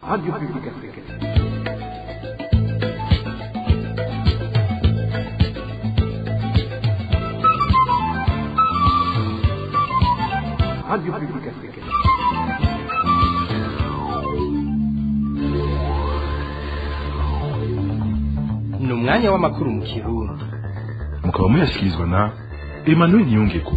Radio Publique Africaine. Radio Publique Africaine. Ni umwanya w'amakuru mu Kirundi. Mukaba muyashyikirizwa na Emmanuel Niyongeko.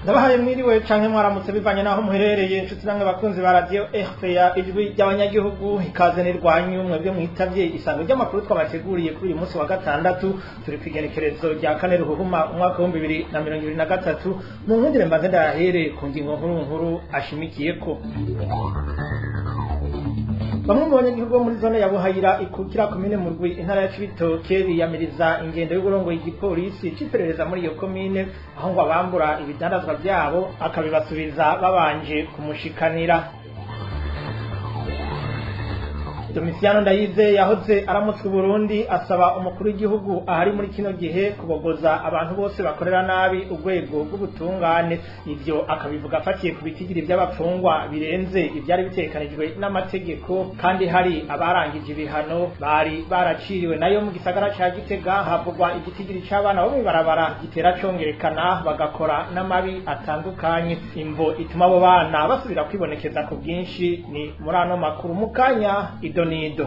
Ndabahaye mwiriwe canke mwaramutse bivanye naho muherereye, inshuti namwe bakunzi ba Radio RPA, Ijwi ry'Abanyagihugu. Ikaze nirwanyu mwebwe mwitavye isango ry'amakuru twabateguriye kuri uyu munsi wa gatandatu, turi kw'igenekerezo rya 4 Ruhuhuma umwaka wa 2023. Mu nkundire mbanze ndayahere ku ngingo nkuru nkuru ashimikiyeko. Bamwe mu banyagihugu bo muri zone ya Buhayira ikukira komine Murwi, intara ya Cibitoke, biyamiriza ingendo y'uburongoye igipolisi c'iperereza muri iyo komine, aho ngo abambura ibidandazwa vyabo akabibasubiza babanje kumushikanira. Domitiano Ndayize yahoze aramutswe Burundi asaba umukuru w'igihugu ahari muri kino gihe kubogoza abantu bose bakorera nabi urwego rw'ubutungane. Ivyo akabivuga afatiye ku bitigiri vy'abapfungwa birenze ivyari bitekanijwe n'amategeko, kandi hari abarangije ibihano bari baraciriwe. Nayo mu gisagara ca Gitega havugwa igitigiri c'abana bo mw'ibarabara gitera congerekana, bagakora n'amabi atandukanye. Imvo ituma abo bana basubira kwibonekeza ku bwinshi ni muri ano makuru mu kanya ido nido.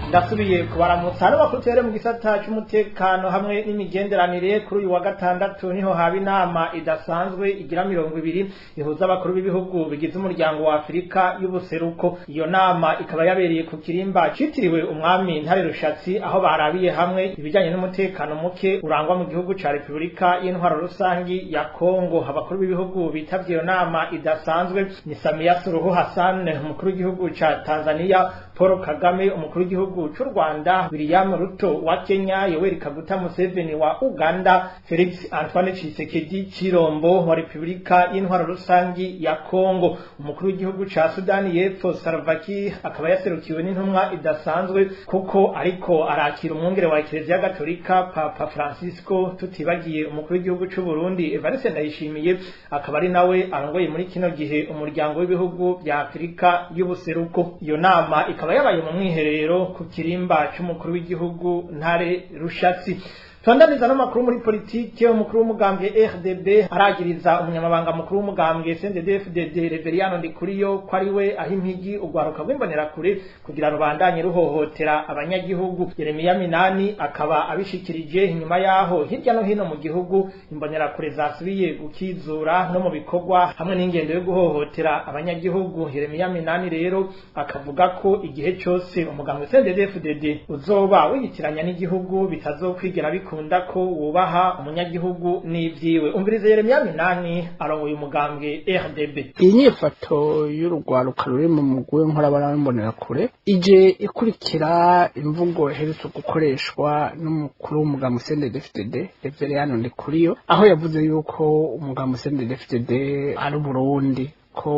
Ndasubiye kubaramutsa. Hano makuru tuhere mu gisata c'umutekano hamwe n'imigenderanire. Kuri uyu wa gatandatu niho haba inama idasanzwe igira 20 ihuza abakuru b'ibihugu bigize Umuryango wa Afurika y'Ubuseruko. Iyo nama ikaba yabereye ku kirimba citiriwe umwami Ntare Rushatsi, aho barabiye hamwe ibijanye n'umutekano muke urangwa mu gihugu ca Repubulika y'Intwaro Rusangi ya Kongo. Abakuru b'ibihugu bitavye iyo nama idasanzwe ni Samia Suluhu Hassan, umukuru w'igihugu ca Tanzania, Paul Kagame, umukuru w'igihugu c'u Rwanda, William Ruto wa Kenya, Yoweri Kaguta Museveni wa Uganda, Felix Antoine Tshisekedi Chilombo wa Repubulika y'Intwaro Rusangi ya Kongo. Umukuru w'igihugu ca Sudani y'Epfo Salva Kiir akaba yaserukiwe n'intumwa idasanzwe, kuko ariko arakira umwungere wa Eklezia Gatolika Papa Francisco. Tutibagiye umukuru w'igihugu c'u Burundi Evariste Ndayishimiye, akaba ari nawe arongoye muri kino gihe Umuryango w'Ibihugu vya Afurika y'Ubuseruko. Iyo nama ikaba yabaye mu mwiherero ku kirimba c'umukuru w'igihugu Ntare Rushatsi. Tubandaniza n'amakuru muri politike. Umukuru w'umugambwe RDB aragiriza umunyamabanga mukuru w'umugambwe CNDD-FDD Reveriyano Ndikuriyo ko ari we aho impigi urwaruka rw'imbonerakure kugira rubandanye ruhohotera abanyagihugu. Yeremiya Minani akaba abishikirije inyuma yaho hirya no hino mu gihugu imbonerakure zasubiye gukizura no mu bikorwa hamwe n'ingendo yo guhohotera abanyagihugu. Yeremiya Minani rero akavuga ko igihe cose umugambwe CNDD-FDD uzoba wiyitiranya n'igihugu, bitazokwigera bikunda ko wubaha umunyagihugu n'ivyiwe. Umvirize Yeremiya Minani arongoye umugambwe RDB. Iyi nyifato y'urugwaruka ruri mu mugwi w'inkorabara w'imbonerakure ije ikurikira imvugo iherutse gukoreshwa n'umukuru w'umugambwe CNDD-FDD Reveriyano Ndikuriyo, aho yavuze yuko umugambwe CNDD-FDD ari Burundi, ko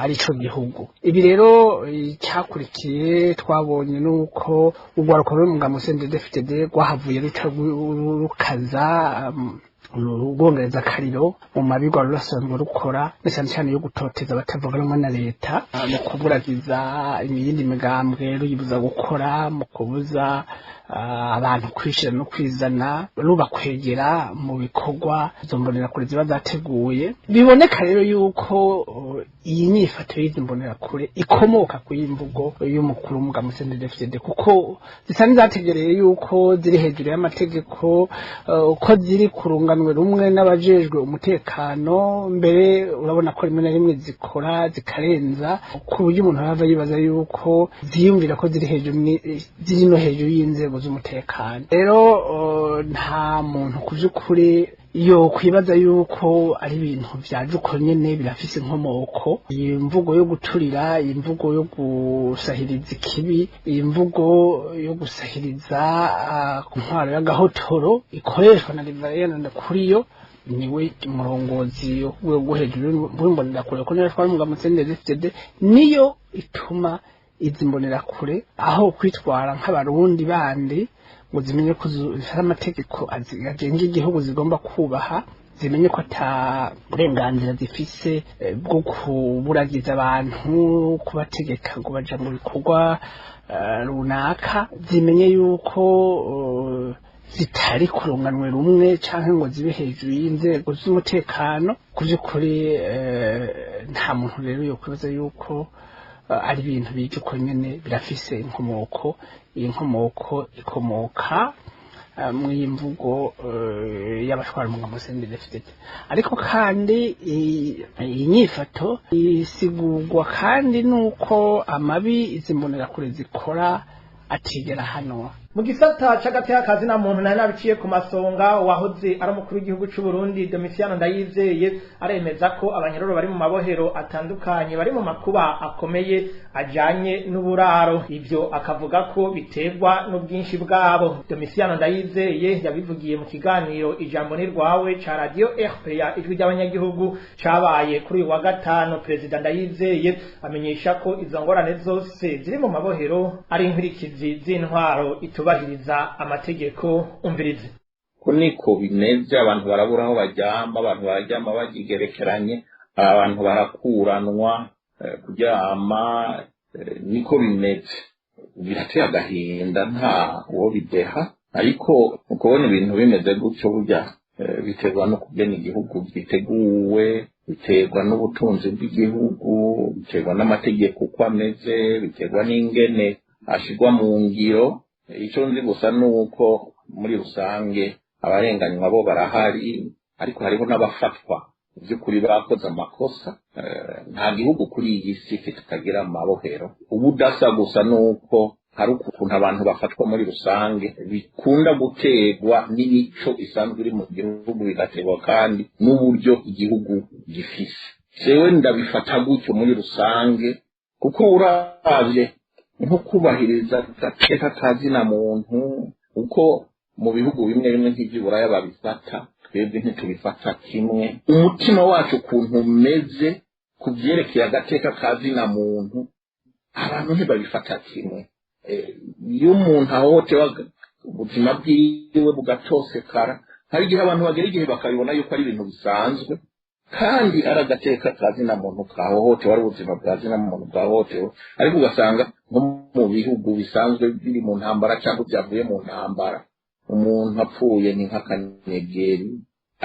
ari ico gihugu. Ibi rero icyakurikiye twabonye nuko urwaruka ruri mu mugambwe CNDD-FDD rwahavuye ruca rukaza rwongereza akariro mu mabi rwari rusanzwe rukora, na cyane cyane yo gutoteza abatavuga rumwe na leta, mu kuburagiza iyindi migambwe ruyibuza gukora, mu kubuza abantu kwishira no kwizana, rubakwegera mu bikorwa izo mbonerakure ziba zateguye. Biboneka rero yuko iyi nyifato y'izi mbonerakure ikomoka ku y'imvugo y'umukuru w'umugambwe CNDD-FDD, kuko zisa n'izategereye yuko ziri hejuru y'amategeko, ko ziri ku runganwe rumwe n'abajejwe umutekano. Mbere urabona ko rimwe na rimwe zikora zikarenza, ku buryo umuntu arava yibaza yuko ziyumvira ko ziri hejuru, ziri no hejuru y'inzego z'umutekano. Rero nta muntu ku by'ukuri yo kwibaza yuko ari ibintu vyaje uko nyene, birafise inkomoko. Iyi mvugo yo guturira, iyi mvugo yo gusahiriza ikibi, iyi mvugo yo gusahiriza ku ntwaro y'agahotoro ikoreshwa na Reveriyano Ndikuriyo, niwe murongozi wo hejuru w'imbonerakure, ko niwe twari umugambwe CNDD-FDD, niyo ituma izi mbonerakure aho kwitwara nk'abarundi bandi ngo zimenye ko zifite amategeko agenga igihugu zigomba kubaha. Zimenye ko ata burenganzira zifise bwo kuburagiza abantu, kubategeka ngo baja mu bikorwa runaka. Zimenye yuko zitari kurunganwe rumwe canke ngo zibe hejuru y'inzego z'umutekano. Ku vy'ukuri nta muntu rero yokwibaza yuko ari ibintu bije uko nyene. Birafise inkomoko. Iyi nkomoko ikomoka mw'imvugo y'abatwara umugambwe CNDD-FDD. Ariko kandi iyi nyifato isigurwa kandi nuko amabi izi mbonerakure zikora atigera hano. Mu gisata c'agateka ka zina muntu, nari nabiciye ku masonga, wahoze ari umukuru w'igihugu c'u Burundi Domitiano Ndayizeye aremeza ko abanyororo bari mu mabohero atandukanye bari mu makuba akomeye ajanye n'uburaro. Ivyo akavuga ko biterwa n'ubwinshi bwabo. Domitiano Ndayizeye yabivugiye mu kiganiro Ijambo ni rwawe ca Radio RPA, Ijwi ry'Abanyagihugu, cabaye kuri uyu wa gatanu. Perezida Ndayizeye amenyesha ko izo ngorane zose ziri mu mabohero ari inkurikizi z'intwaro itubahiriza amategeko. Umvirize. Ko niko bimeze, abantu barabura aho baryama, abantu bararyama bagigerekeranye, abantu barakuranwa kuryama. Niko bimeze, birateye agahinda, nta uwo bideha. Ariko ukubona ibintu bimeze gutyo, burya biterwa no kugena igihugu giteguwe, biterwa n'ubutunzi bw'igihugu, biterwa n'amategeko uko ameze, biterwa n'ingene ashirwa mu ngiro. Icyo nzi gusa ni uko muri rusange abarenganywa bo barahari, ariko hariho n'abafatwa by'ukuri bakoze amakosa. Nta gihugu kuri iyi si kitagira amabohero. Ubudasa gusa ni uko hari ukuntu abantu bafatwa muri rusange bikunda guterwa n'imico isanzwe iri mu gihugu, bigaterwa kandi n'uburyo igihugu gifise. Jewe ndabifata gutyo muri rusange, kuko uravye nko kubahiriza agateka ka zina muntu uko mu bihugu bimwe bimwe nk'ivy'Uburaya babifata, twebwe ntitubifata kimwe. Umutima wacu ukuntu umeze ku vyerekeye agateka ka zina muntu, abantu ntibabifata kimwe. Iyo umuntu ahohotewe, ubuzima bwiwe bugatosekara, hari igihe abantu bagera igihe bakabibona yuko ari ibintu bisanzwe, kandi ari agateka ka zina muntu kahohotewe, ari ubuzima bwa zina muntu bwahohotewe. Ariko ugasanga nko mu bihugu bisanzwe biri mu ntambara cyangwa byavuye mu ntambara, umuntu apfuye ni nk'akanyegeri.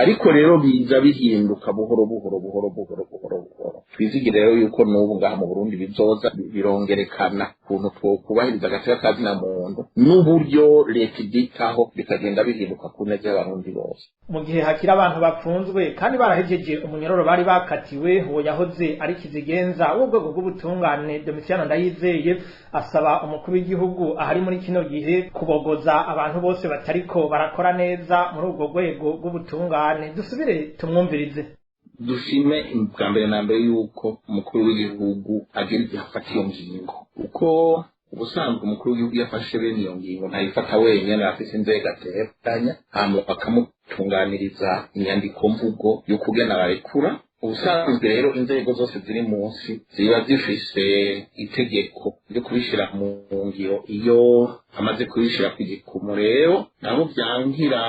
Ariko rero biza bihinduka buhoro buhoro, buhoro buhoro, buhoro buhoro. Twizigire rero yuko n'ubu ngaha mu Burundi bizoza birongerekana, ukuntu twokubahiriza agateka ka zina muntu n'uburyo leta ibyitaho bikagenda bihinduka ku neza y'Abarundi bose. Mu gihe hakiri abantu bapfunzwe kandi barahejeje umunyororo bari bakatiwe, uwo yahoze ari kizigenza w'urwego rw'ubutungane Domitiano Ndayizeye asaba umukuru w'igihugu ahari muri kino gihe kubogoza abantu bose batariko barakora neza muri urwo rwego rw'ubutungane. Dusubire tumwumvirize. Dushime bwa mbere na mbere yuko umukuru w'igihugu agera igihe afata iyo ngingo, uko ubusanzwe umukuru w'igihugu yafashe bene iyo ngingo ntayifata wenyine, afise inzego ateranya, hama bakamutunganiriza inyandiko mvugo yo kugena barekura. Ubusanzwe rero inzego zose ziri munsi ziba zifise itegeko ryo kubishyira mu ngiro. Iyo amaze kubishyira ku gikumu rero, nabo byankira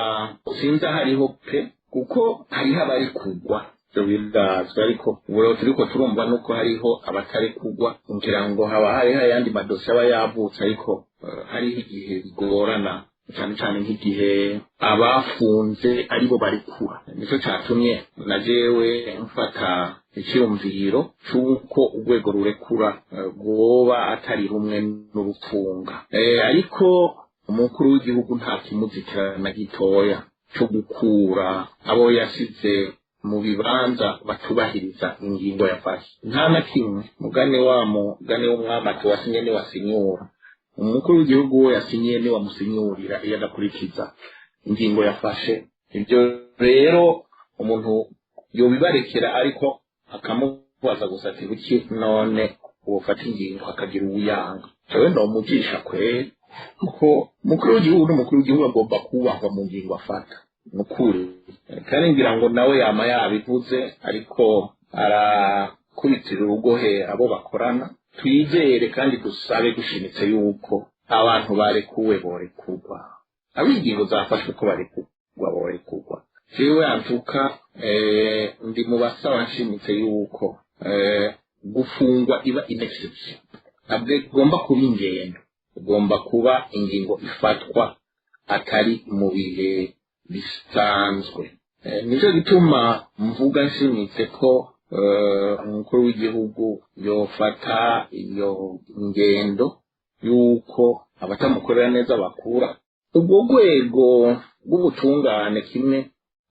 sinzi hariho pe, kuko hariho abari kugwa, ibyo birazwi. Ariko ubu rero turiko turumva nuko hariho abatari kugwa, ngira ngo haba hariho ayandi madosiye aba yavutse. Ariko hariho igihe bigorana cyane cyane nk'igihe abafunze aribo barekura. Nicyo cyatumye na jewe mfata icyumviro c'uko urwego rurekura rwoba atari rumwe n'urupfunga. Ariko umukuru w'igihugu nta kimuzitira na gitoya cyo gukura abo yasize mu bibanza batubahiriza ingingo yafashe, nta na kimwe. Mugani wa mugani w'umwami ati: "Wasinye niwasinyura." Umukuru w'igihugu we yasinye niwamusinyurira iyo adakurikiza ingingo yafashe. Ibyo rero umuntu yobibarekera, ariko akamubaza gusa ati: "Kuki none wofata ingingo hakagira uwuyanga?" Jewe nomugisha kweri, kuko umukuru w'igihugu n'umukuru w'igihugu agomba kubahwa mu ngingo afata, nukuri. Kandi ngira ngo nawe yama yabivuze, ariko arakubitira urugohe abo bakorana. Twizere kandi dusabe dushimitse yuko abantu barekuwe borekurwa, abo ingingo zafashwe ko barekurwa borekurwa. Jewe antuka ndi mu basaba nshimitse yuko gufungwa iba inexception, ntabwo igomba kuba ingendo, igomba kuba ingingo ifatwa atari mu bihe bisanzwe. Nicyo gituma mvuga nshimitse ko umukuru w'igihugu yofata iyo ngendo yuko abatamukorera neza bakura ubwo rwego rw'ubutungane kimwe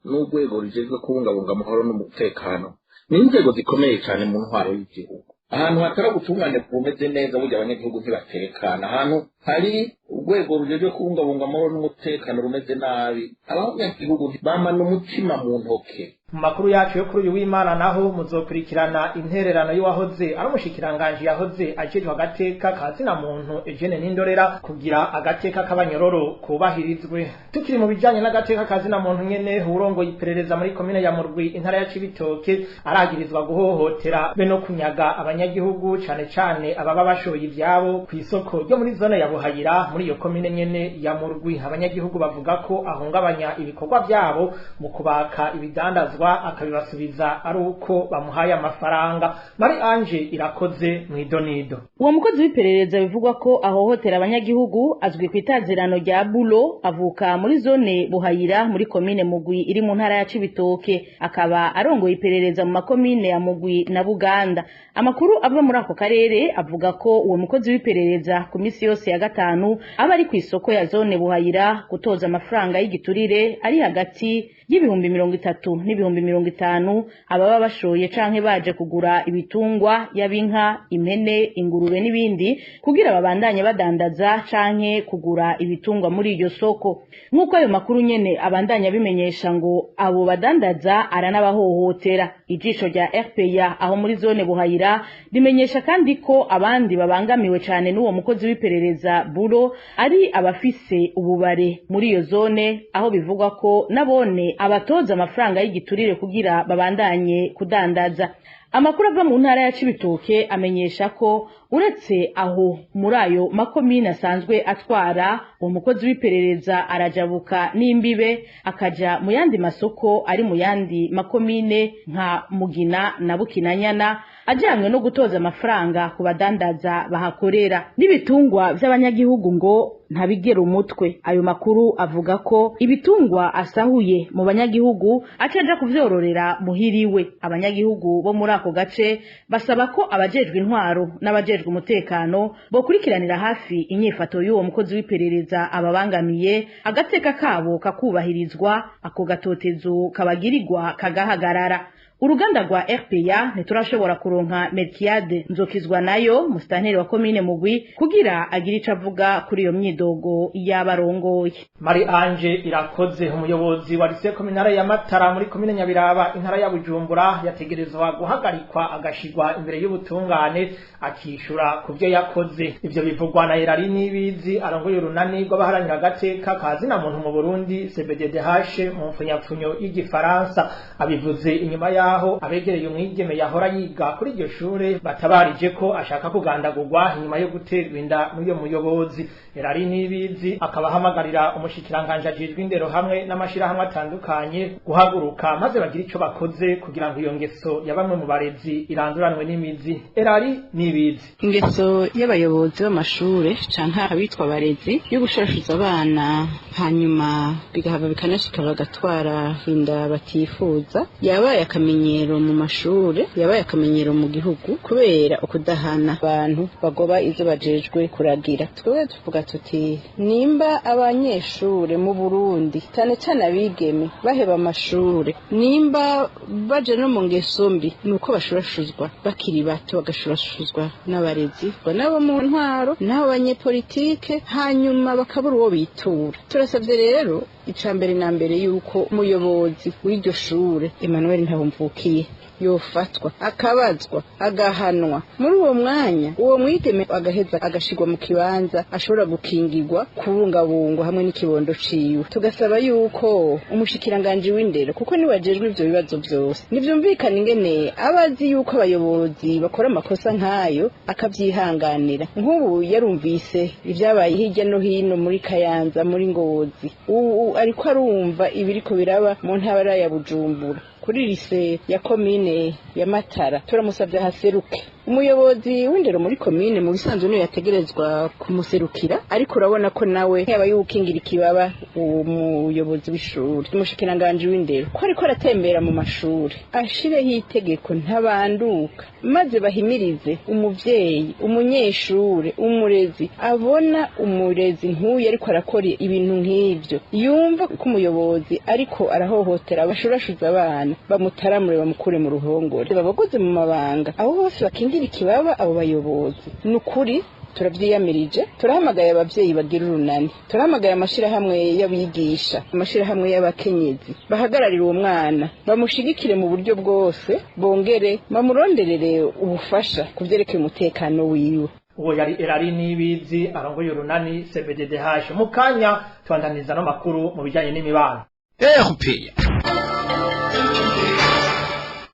n'urwego rujejwe kubungabunga amahoro n'umutekano. Ni inzego zikomeye cyane mu ntwaro y'igihugu. Ahantu hatari ubutungane bumeze neza, burya abanyagihugu ntibatekana. Ahantu hari urwego rujejwe kubungabunga amahoro n'umutekano rumeze nabi, abanyagihugu bamana umutima mu ntoke. Mu makuru yacu yo kuri uyu w'Imana naho muzokurikirana intererano y'uwahoze ari umushikiranganji yahoze ajejwe agateka ka zina muntu Eugene Nindorera kugira agateka k'abanyororo kubahirizwe. Tukiri mu bijanye n'agateka ka zina muntu nyene, urongoye iperereza muri komine ya Murwi, intara ya Cibitoke, aragirizwa guhohotera be no kunyaga abanyagihugu, cane cane ababa bashoye ivyabo kw'isoko ryo muri zone ya Buhayira muri iyo komine nyene ya Murwi. Abanyagihugu bavuga ko ahungabanya ibikorwa vyabo mu kubaka ibidandazwa, akabibasubiza ari uko bamuhaye amafaranga. Marie Ange Irakoze mwidonido. Uwo mukozi w'iperereza bivugwa ko ahohotera abanyagihugu azwi ku itazirano rya Bulo, avuka muri zone Buhayira muri komine Mugwi iri mu ntara ya Cibitoke, akaba arongoye iperereza mu makomine ya Mugwi na Buganda. Amakuru ava muri ako karere avuga ko uwo mukozi w'iperereza ku misi yose ya gatanu aba ari ku isoko ya zone Buhayira gutoza amafaranga y'igiturire ari hagati y'30,000 n'ibihumbi 50 ababa bashoye canke baje kugura ibitungwa, yabinka, impene, ingurube n'ibindi, kugira babandanye badandaza canke kugura ibitungwa muri iryo soko. Nk'uko ayo makuru nyene abandanya bimenyesha, ngo abo badandaza aranabahohotera. Ijisho rya RPA aho muri zone Buhayira rimenyesha kandi ko abandi babangamiwe cane n'uwo mukozi w'iperereza Buro ari abafise ububare muri iyo zone, aho bivugwa ko nabone abatoza amafaranga y'igiturire kugira babandanye kudandaza. Amakuru ava mu ntara ya Cibitoke amenyesha ko uretse aho muri ayo makomine asanzwe atwara, uwo mukozi w'iperereza arajabuka n'imbibe akaja mu yandi masoko ari mu yandi makomine nka Mugina na Bukinanyana, ajanywe no gutoza amafaranga ku badandaza bahakorera n'ibitungwa vy'abanyagihugu ngo ntabigera umutwe. Ayo makuru avuga ko ibitungwa asahuye mu banyagihugu acaja kuvyororera muhiriwe. Abanyagihugu bo muri ako gace basaba ko abajejwe intwaro n'abajejwe umutekano bokurikiranira hafi inyifato y'uwo mukozi w'iperereza ababangamiye, agateka kabo kakubahirizwa, ako gatotezo kabagirirwa kagahagarara. Uruganda rwa RPA ntiturashobora kuronka Melchiade Nzokizwa nayo, musitanteri wa komine Mugwi, kugira agire ico avuga kuri iyo myidogo y'abarongoye. Marie Ange Irakoze. Umuyobozi wa lycée communale ya Matara muri komine Nyabiraba, intara ya Bujumbura, yategerezwa guhagarikwa agashigwa imbere y'ubutungane akishura ku byo yakoze. Ivyo bivugwa na Erari Nibizi arongoye urunani rw'abaharanira agateka ka zina muntu mu Burundi, CBDDH mu mfunyapfunyo y'igifaransa. Abivuze inyuma yaho abegereye umwigeme yahora yiga kuri iryo shure batabarije ko ashaka kugandagurwa inyuma yo guterwa inda n'uyo muyobozi. Erari Nibizi akaba ahamagarira umushikiranganji ajejwe indero hamwe n'amashirahamwe atandukanye guhaguruka maze bagire ico bakoze kugira ngo iyo ngeso ya bamwe mu barezi iranduranwe n'imizi. Erari Nibizi: Ingeso y'abayobozi b'amashure canke abitwa abarezi yo gushurashuza abana, hanyuma bigahava bikanashika bagatwara inda batifuza, yabaye akamenyero mu mashure, yabaye akamenyero mu gihugu kubera ukudahana abantu bagoba izo bajejwe kuragira. Twebwe tuvuga tuti nimba abanyeshure mu Burundi, cyane cyane abigeme, baheba amashure, nimba baje no mu ngeso mbi, nuko bashurashuzwa bakiri bato, bagashurashuzwa n'abarezi, nabo mu ntwaro, n'abo banyepolitike, hanyuma bakabura uwo bitura. Turasabye rero ica mbere na mbere yuko umuyobozi w'iryo shure Emmanuel Ntahomvukiye yofatwa, akabazwa, agahanwa muri uwo mwanya. Uwo mwigeme agaheza agashirwa mu kibanza ashobora gukingirwa, kubungabungwa hamwe n'ikibondo ciwe. Tugasaba yuko umushikiranganji w'indero, kuko niwe ajejwe ivyo bibazo vyose, nivyumvikana ingene aba azi yuko abayobozi bakora amakosa nk'ayo akavyihanganira. Nk'ubu yarumvise ivyabaye hirya no hino muri Kayanza, muri Ngozi, ubu Ubu ariko arumva ibiriko biraba mu ntara ya Bujumbura kuri lycée ya komine ya Matara. Turamusabye ahaseruke. Umuyobozi w'indero muri komine mu bisanzwe niwe yategerezwa kumuserukira, ariko urabona ko nawe yaba yukingira ikibaba uwo muyobozi w'ishuri. Umushikiranganji w'indero ko ariko aratembera mu mashuri, ashireho itegeko ntabanduka, maze bahimirize umuvyeyi, umunyeshure, umurezi abona umurezi nk'uyu ariko arakora ibintu nk'ivyo, yumva ko umuyobozi ariko arahohotera abashurashuza abana, bamutaramure, bamukure mu ruhongore, babagoze mu mabanga, abo bose bakingira ikibaba abo bayobozi. Ni ukuri turabyiyamirije. Turahamagaye abavyeyi bagira urunani, turahamagaye amashirahamwe y'abigisha, amashirahamwe y'abakenyezi, bahagararira uwo mwana, bamushigikire mu buryo bwose, bongere bamuronderere ubufasha ku vyerekeye umutekano wiwe. Uwo yari Erari Nibizi, arongoye urunani CBDDH. Mu kanya tubandaniza no makuru mu bijanye n'imibano. RPA.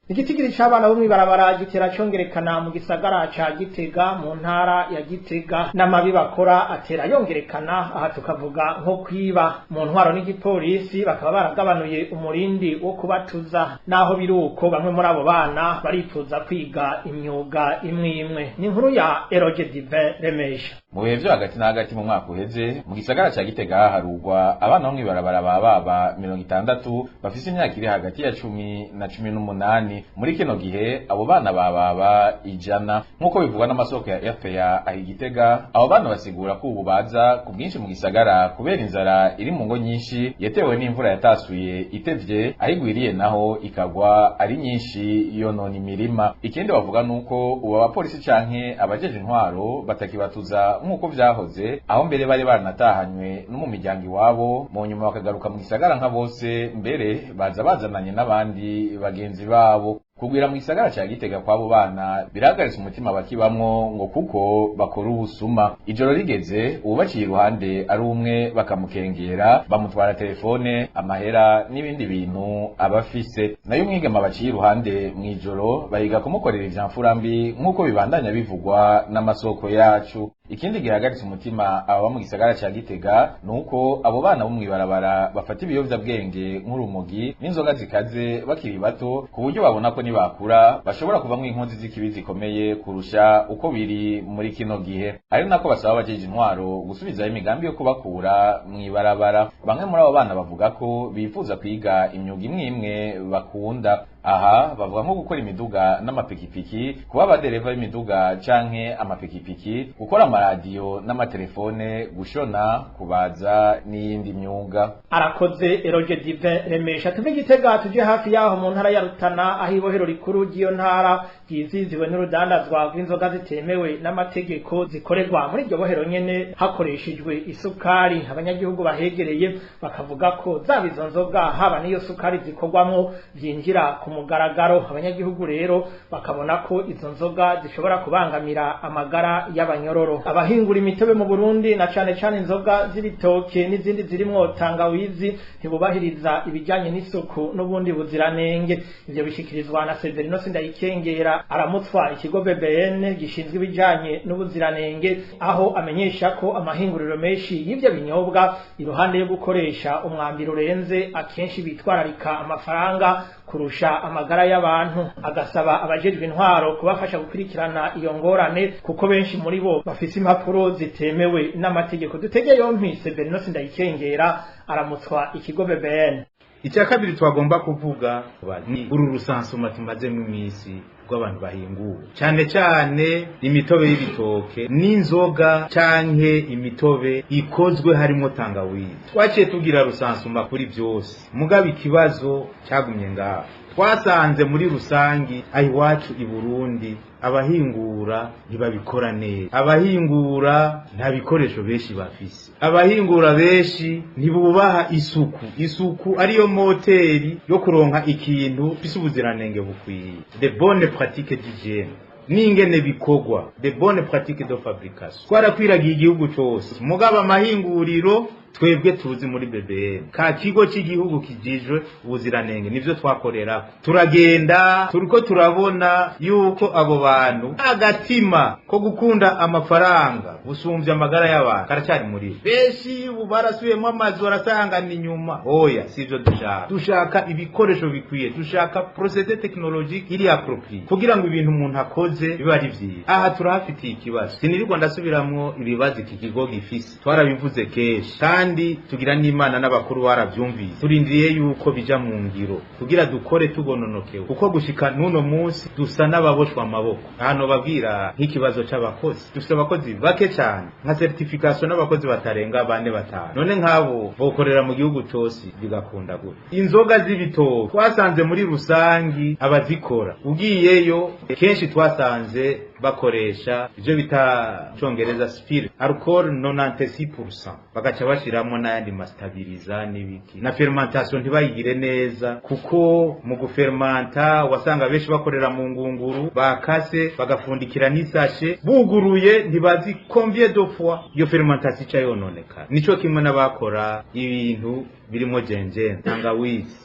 Igitigiri c'abana bo mw'ibarabara gitera congerekana mu gisagara ca Gitega, mu ntara ya Gitega, n'amabi bakora atera yongerekana. Aha tukavuga nko kwiba. Mu ntwaro n'igipolisi bakaba baragabanuye umurindi wo kubatuza. Naho biri uko, bamwe muri abo bana barifuza kwiga imyuga imwe imwe. Ni inkuru ya Eroge Divin Remesha. Mu bihe vyo hagati na hagati mu mwaka uheze, mu gisagara ca Gitega harugwa abana bo mw'ibarabara ba baba 60 bafise imyaka iri hagati ya 10 na 18. Muri kino gihe abo bana bababa 100, nk'uko bivugwa n'amasoko ya RPA aho Igitega. Abo bana basigura ko ubu baza ku bwinshi mu gisagara kubera inzara iri mu ngo nyinshi, yatewe n'imvura yatasuye itevye, aho igwiriye naho ikagwa ari nyinshi yonona imirima. Ikindi bavuga nuko ubu abapolisi canke abajeje intwaro batakibatuza nk'uko vyahoze, aho mbere bari baranatahanywe no mu miryango iwabo, mu nyuma bakagaruka mu gisagara nka bose, mbere baza bazananye n'abandi bagenzi babo. Kugwira mu gisagara ca Gitega kw'abo bana birahagaritse umutima bakibamwo, ngo kuko bakora ubusuma ijoro rigeze, uwubaciye iruhande ari umwe bakamukengera, bamutwara telefone, amahera n'ibindi bintu aba afise. Nayo umwigeme baciye iruhande mw'ijoro bahiga kumukorera ivya mbi, nk'uko bibandanya bivugwa n'amasoko yacu. Ikindi gihagaritse umutima ababa mu gisagara ca Gitega nuko abo bana bo mw'ibarabara bafata ibiyovyabwenge nk'urumogi n'inzoga zikaze bakiri bato, ku buryo babona ko nibakura bashobora kuvamwo inkozi z'ikibi zikomeye kurusha uko biri muri kino gihe, ari nako basaba abajeje intwaro gusubizayo imigambi yo kubakura mw'ibarabara. Bamwe muri abo bana bavuga ko bifuza kwiga imyuga imwe imwe bakunda. Aha bavuga nko gukora imiduga n'amapikipiki, kuba abadereva b'imiduga canke amapikipiki, gukora amaradiyo n'amatelefone, gushona, kubaza n'iyindi myuga. Arakoze Eroge Dive Remesha. Tuve Gitega tuje hafi yaho mu ntara ya Rutana, aho ibohero rikuru ry'iyo ntara ryiziziwe n'urudandazwa rw'inzoga zitemewe n'amategeko zikorerwa muri iryo bohero nyene hakoreshejwe isukari. Abanyagihugu bahegereye bakavuga ko zaba izo nzoga, haba n'iyo sukari zikorwamwo, vyinjira ku mugaragaro. Abanyagihugu rero bakabona ko izo nzoga zishobora kubangamira amagara y'abanyororo. Abahingura imitobe mu Burundi, na cane cane inzoga z'ibitoke n'izindi zirimwo tangawizi, ntibubahiriza ibijyanye n'isuku n'ubundi buziranenge. Ivyo bishikirizwa na Severino Sindayikengera, aramutswa ikigo BBN gishinzwe ibijyanye n'ubuziranenge, aho amenyesha ko amahinguriro menshi y'ivyo binyobwa, iruhande yo gukoresha umwambiro urenze, akenshi bitwararika amafaranga kurusha amagara y'abantu. Agasaba abajejwe intwaro kubafasha gukurikirana iyo ngorane, kuko benshi muri bo bafise impapuro zitemewe n'amategeko. Dutege yompi Severino Sindayikengera, aramutswa ikigo BBN. Icya kabiri twagomba kuvuga ni uru recensement tumazemo iminsi rw'abantu bahingura cyane cyane imitobe y'ibitoke n'inzoga canke imitobe ikozwe harimo tangawizi. Twaciye tugira recensement kuri byose, mugabo ikibazo cyagumye ngaho. Twasanze muri rusangi aho iwacu i Burundi abahingura ntibabikora neza, abahingura nta bikoresho benshi bafise, abahingura benshi ntibubaha isuku. Isuku ariyo moteri yo kuronka ikintu gifise ubuziranenge bukwiye, de bonne pratique d'hygiène n'ingene bikorwa, de bonne pratique de fabrication. Twarakwiragiye igihugu cose, mugabo amahinguriro Twebwe tuzi muri BBN ka kigo cy'igihugu kijijwe ubuziranenge, nivyo twakorera. Turagenda turiko turabona yuko abo bantu agatima ko gukunda amafaranga gusumvya amagara y'abantu karacyari muri benshi. Ubu barasubiyemo amazu, barasangana inyuma. Oya, sivyo dushaka. Dushaka ibikoresho bikwiye, dushaka procédé technologique iri approprié kugira ngo ibintu umuntu akoze bibe ari vyiza. Aha turahafitiye ikibazo, sinirirwa ndasubiramwo ibibazo iki kigo gifise, twarabivuze kenshi kandi tugira n'Imana n'abakuru baravyumvise. Turindiriye yuko bija mu ngiro kugira dukore tugononokewe, kuko gushika n'uno munsi dusa n'ababoshwa amaboko. Hano babwira nk'ikibazo c'abakozi, dufise abakozi bake cyane, nka certification n'abakozi batarenga bane, batanu. None nk'abo bokorera mu gihugu cose bigakunda gute? Inzoga z'ibitoki twasanze muri rusangi abazikora, ugiyeyo kenshi twasanze bakoresha ivyo bita congereza spirit alcool 96%, bagaca bashiramwo n'ayandi ma stabilisants n'ibiki, na fermentation ntibayigire neza, kuko mu gufermanta wasanga benshi bakorera mu ngunguru bakase, bagafundikira n'isashe buguruye, ntibazi combien de fois iyo fermentation ica yononekara. Nico kimwe n'abakora ibintu birimo gingembre, tangawizi.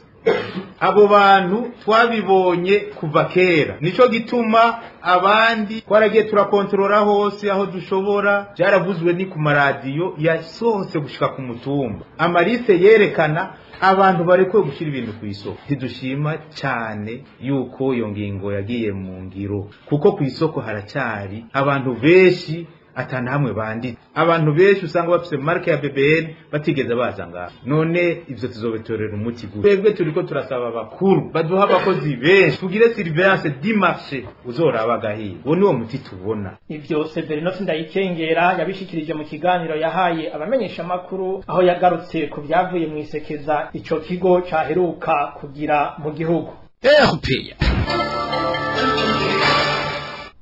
Abo bantu twabibonye kuva kera, nico gituma abandi twaragiye turakontorora hose aho dushobora. Byaravuzwe ni ku maradiyo yasohotse gushika ku mutumba, amarise yerekana abantu barekuwe gushyira ibintu ku isoko. Ntidushima cyane yuko iyo ngingo yagiye mu ngiro, kuko ku isoko haracyari abantu benshi atana hamwe banditse, abantu benshi usanga bafise marque ya BBN batigeze baza ngaho. None ivyo tuzobitorera umuti gute? Twebwe turiko turasaba abakuru baduha abakozi benshi, tugire surveillance du marché, uzoraba agahiye. Uwo niwo muti tubona. Ivyo Severino Sindayikengera yabishikirije mu kiganiro yahaye abamenyeshamakuru, aho yagarutse ku vyavuye mw'isekeza ico kigo caheruka kugira mu gihugu. RPA.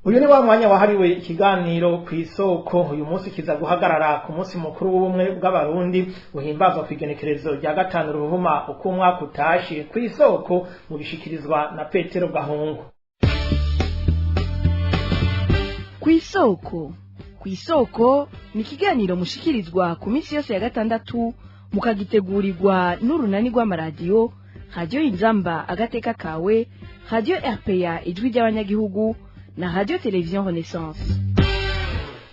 Uyu ni wa mwanya wahariwe ikiganiro ku isoko. Uyu munsi kiza guhagarara ku munsi mukuru w'ubumwe bw'Abarundi uhimbazwa ku igenekerezo rya 5 Ruhuma uko umwaka utashe. Ku isoko mu bishikirizwa na Petero Gahungu. Ku isoko, ku isoko ni ikiganiro mushikirizwa ku minsi yose ya gatandatu, mukagitegurirwa n'urunani rw'amaradiyo Radio Inzamba Agateka Kawe, Radio RPA Ijwi ry'Abanyagihugu na Radio Television Renaissance.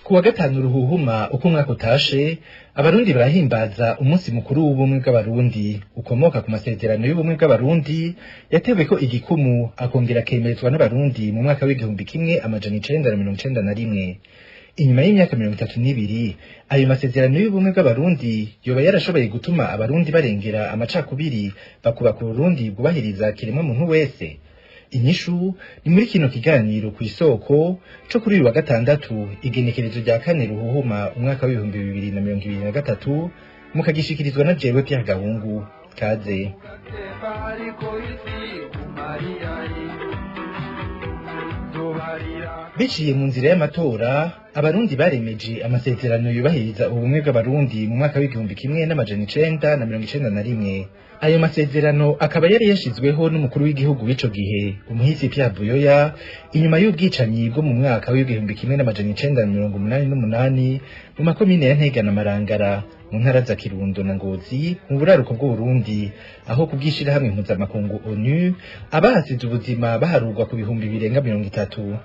Kuwa 5 Ruhuhuma uko umwaka utashe, Abarundi barahimbaza umunsi mukuru w'ubumwe bw'Abarundi ukomoka ku masezerano y'ubumwe bw'Abarundi yateweko igikumu akongera akemerezwa n'Abarundi mu mwaka w'1991. Inyuma y'imyaka 32, ayo masezerano y'ubumwe bw'Abarundi yoba yarashoboye gutuma Abarundi barengera amacakubiri, bakubaka Uburundi bwubahiriza kiremwa muntu wese? Inyishu ni muri kino kiganiro ku isoko co kuri uyu wa gatandatu, igenekerezo rya 4 Ruhuhuma umwaka w'2023, mukagishikirizwa na jewe Pierre Gahungu. Kaze. Biciye mu nzira y'amatora, Abarundi baremeje amasezerano yubahiriza ubumwe bw'Abarundi mu mwaka w'1991. Ayo masezerano akaba yari yashizweho n'umukuru w'igihugu w'ico gihe, umuhisi Pierre Buyoya, inyuma y'ubwicanyi bwo mu mwaka w'1988 mu makomine ya Ntega na Marangara mu ntara za Kirundo na Ngozi mu buraruko bw'Uburundi, aho kubwishirahamwe mpuzamakungu ONU abahasize ubuzima baharurwa ku bihumbi birenga 30.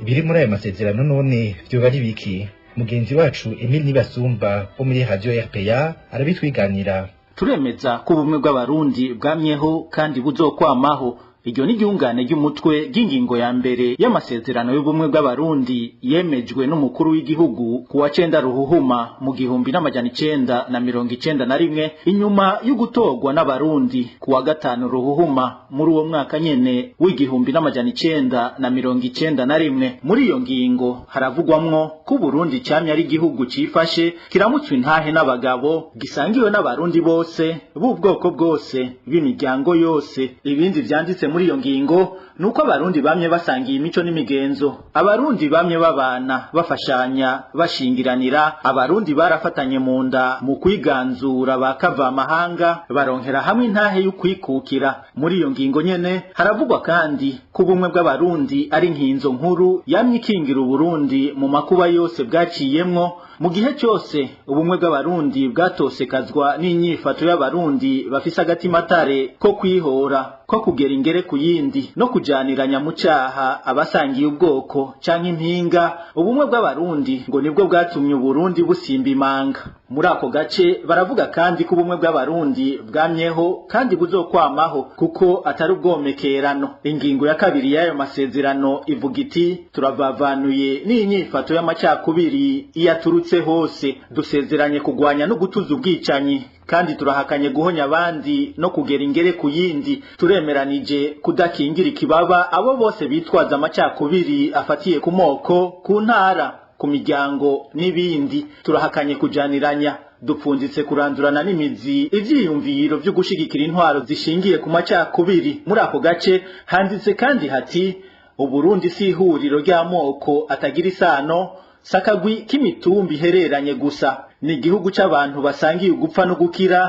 Ibiri muri ayo masezerano none vyoba ari biki? Mugenzi wacu Emile Nibasumba wo muri Radio RPA arabitwiganira. Turemeza ko ubumwe bw'Abarundi bwamyeho kandi buzokwamaho. Iryo ni iryungane ry'umutwe ry'ingingo ya mbere y'amasezerano y'ubumwe bw'Abarundi yemejwe n'umukuru w'igihugu ku wa 9 Ruhuhuma mu 1991, inyuma y'ugutorwa n'Abarundi ku wa 5 Ruhuhuma muri uwo mwaka nyene w'1991. Muri iyo ngingo haravugwamwo ko Burundi camye ari igihugu cifashe, kiramutswe intahe n'abagabo, gisangiwe n'Abarundi bose b'ubwoko bwose, b'imiryango yose. Ibindi vyanditse muri iyo ngingo Nuko abarundi bamye basangiye imico n'imigenzo, abarundi bamye babana, bafashanya, bashingiranira, abarundi barafatanye mu nda mu kwiganzura bakava amahanga, baronkera hamwe intahe y'ukwikukira. Muri iyo ngingo nyene haravugwa kandi ko ubumwe bw'abarundi ari nkinzo nkuru yamye ikingira Uburundi mu makuba yose bwaciyemwo. Mu gihe cyose ubumwe bw'abarundi bwatosekazwa n'inyifato y'abarundi bafise agatimatare ko kwihora, ko kugera ingere ku yindi no kujaniranya mu caha abasangiye ubwoko canke impinga, ubumwe bw'abarundi ngo nibwo bwatumye Uburundi busimba imanga. Muri ako gace baravuga kandi ko ubumwe bw'abarundi bwamyeho kandi buzokwamaho kuko atari ubwomekerano. Ingingo ya kabiri y'ayo masezerano ivuga iti: turavavanuye n'inyifato y'amacakubiri iyaturutse hose, dusezeranye kugwanya no gutuza ubwicanyi, kandi turahakanye guhonya abandi no kugera ingere ku yindi, turemeranije kudakingira ikibaba abo bose bitwaza amacakubiri afatiye ku moko, ku ntara, ku miryango n'ibindi, turahakanye kujaniranya, dupfunditse kurandurana n'imizi ivyiyumviro vyo gushigikira intwaro zishingiye ku macakubiri. Muri ako gace handitse kandi hati: Uburundi si ihuriro ry'amoko atagira isano, sakagwi k'imitumbi ihereranye gusa, ni igihugu c'abantu basangiye ugupfa no gukira,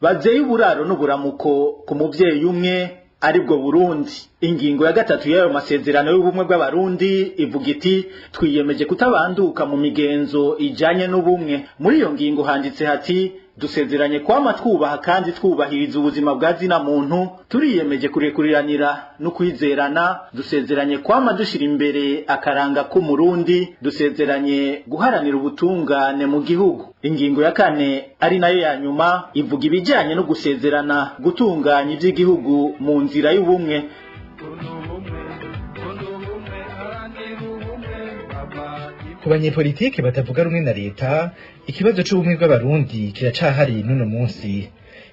bazeye uburaro n'uburamuko ku muvyeyi umwe, aribwo Burundi. Ingingo ya gatatu y'ayo masezerano y'ubumwe bw'abarundi ivuga iti: twiyemeje kutabanduka mu migenzo ijanye n'ubumwe. Muri iyo ngingo handitse hati: dusezeranye kwama twubaha kandi twubahiriza ubuzima bwa zina muntu, turiyemeje kurekuriranira no kwizerana, dusezeranye kwama dushira imbere akaranga k'umurundi, dusezeranye guharanira ubutungane mu gihugu. Ingingo ya kane ari nayo ya nyuma ivuga ibijanye no gusezerana gutunganya ivy'igihugu mu nzira y'ubumwe. Ku banyepolitike batavuga rumwe na leta, ikibazo c'ubumwe bw'abarundi kiracahari n'uno munsi.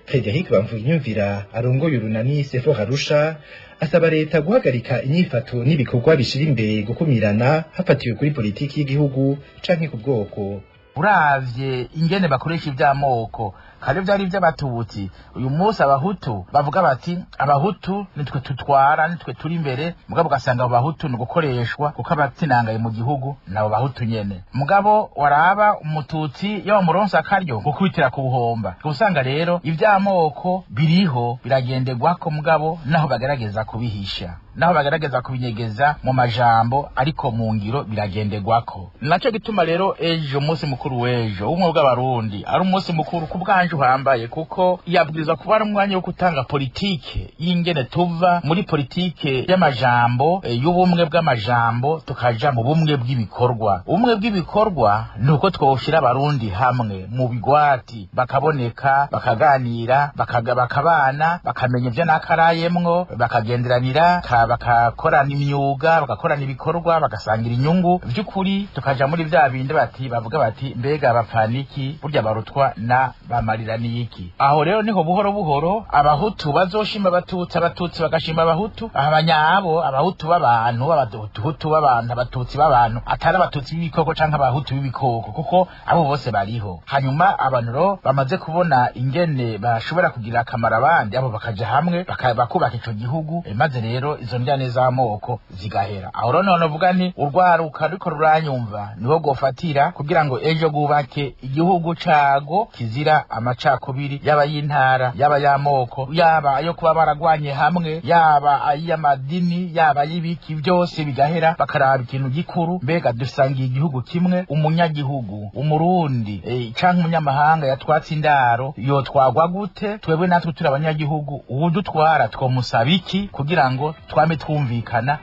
Frederic Bamvuginyumvira arongoye urunani Sefo Harusha asaba leta guhagarika inyifato n'ibikorwa bishira imbere gukumirana hafatiwe kuri politiki y'igihugu canke ku bwoko. Uravye ingene bakoresha ivy'amoko, kare vyari ivy'abatutsi, uyu munsi abahutu bavuga bati abahutu nitwe tutwara, nitwe turi imbere, mugabo ugasanga abo bahutu ni gukoreshwa kuko abatsinangaye mu gihugu nabo bahutu nyene. Mugabo waraba umututsi iyo bamuronse akaryo gukubitira ku buhomba. Usanga rero ivy'amoko biriho biragenderwako, mugabo naho bagerageza kubihisha, naho bagerageza kubinyegeza mu majambo, ariko mu ngiro biragenderwako. Naco gituma rero ejo umunsi mukuru w'ejo ubumwe bw'abarundi ari umunsi mukuru ku bwanje uhambaye, kuko yabwirizwa kuba ari umwanya wo gutanga politike y'ingene tuva muri politike y'amajambo, y'ubumwe bw'amajambo, tukaja mu bumwe bw'ibikorwa. Ubumwe bw'ibikorwa ni uko twoshira abarundi hamwe mu bigwati, bakaboneka, bakaganira, bakabana, bakamenya ivyo nakarayemwo, bakagenderanira, bakakorana imyuga, bagakorana ibikorwa, bagasangira inyungu. Vy'ukuri tukaja muri vya bindi bati bavuga bati mbega bapfaniki burya barutwa na bamarira niki. Aho rero niho buhoro buhoro abahutu bazoshima abatutsi, abatutsi bagashima abahutu, abanyabo abahutu b'abantu, abahutu b'abantu, abatutsi b'abantu, atari abatutsi b'ibikoko canke abahutu b'ibikoko, kuko abo bose bariho. Hanyuma abantu rero bamaze kubona ingene bashobora kugira akamaro abandi, abo bakaja hamwe bakubaka ico gihugu, maze rero izo njyane z'amoko zigahera. Aho rero none uvuga nti urwaruka ruriko ruranyumva niho gofatira kugira ngo ejo rwubake igihugu cago kizira amacakubiri, yaba y'intara, yaba y'amoko, yaba ayo kuba baragwanye hamwe, yaba ay'amadini, yaba ay'ibiki, byose bigahera, bakaraba ikintu gikuru, mbega dusangiye igihugu kimwe, umunyagihugu umurundi canke umunyamahanga yatwatse indaro yotwagwa gute? Twebwe natwe turi abanyagihugu, uwudutwara twomusaba iki kugira ngo twame twumvikana?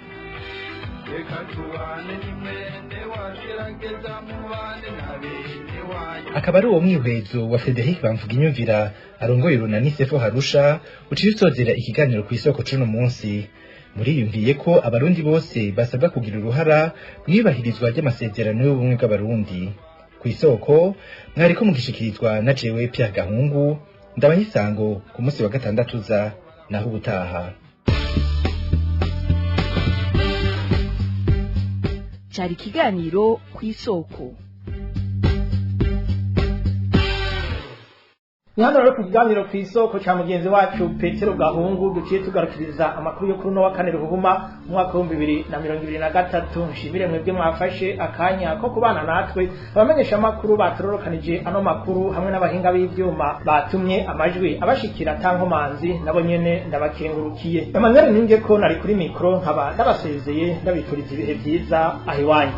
Akaba ari uwo mwihwezo wa Frederic Bamvuginyumvira arongoye urunani Sefo Harusha uciye usozera ikiganiro ku isoko c'uno munsi. Muriyumviye ko abarundi bose basabwa kugira uruhara mw'ibahirizwa ry'amasezerano y'ubumwe bw'abarundi. Ku isoko mwariko mugishikirizwa na jewe Pierre Gahungu, ndabahisango ku munsi wa gatandatu za naho ubutaha. Cyari ikiganiro ku isoko. Ni hano rero ku kiganiro ku isoko ca mugenzi wacu Petero Gahungu duciye tugarukiriza amakuru yo kuri uno wa kane ruhuma umwaka w'2023. Nshimire mwebwe mwafashe akanya ko kubana natwe, abamenyesha amakuru batororokanije ano makuru hamwe n'abahinga b'ivyuma batumye amajwi abashikira tankomanzi, nabo nyene ndabakengurukiye. Emmanuel Ninge ko nari kuri mikro, nkaba ndabasezeye ndabifuriza ibihe vyiza aho iwanyu.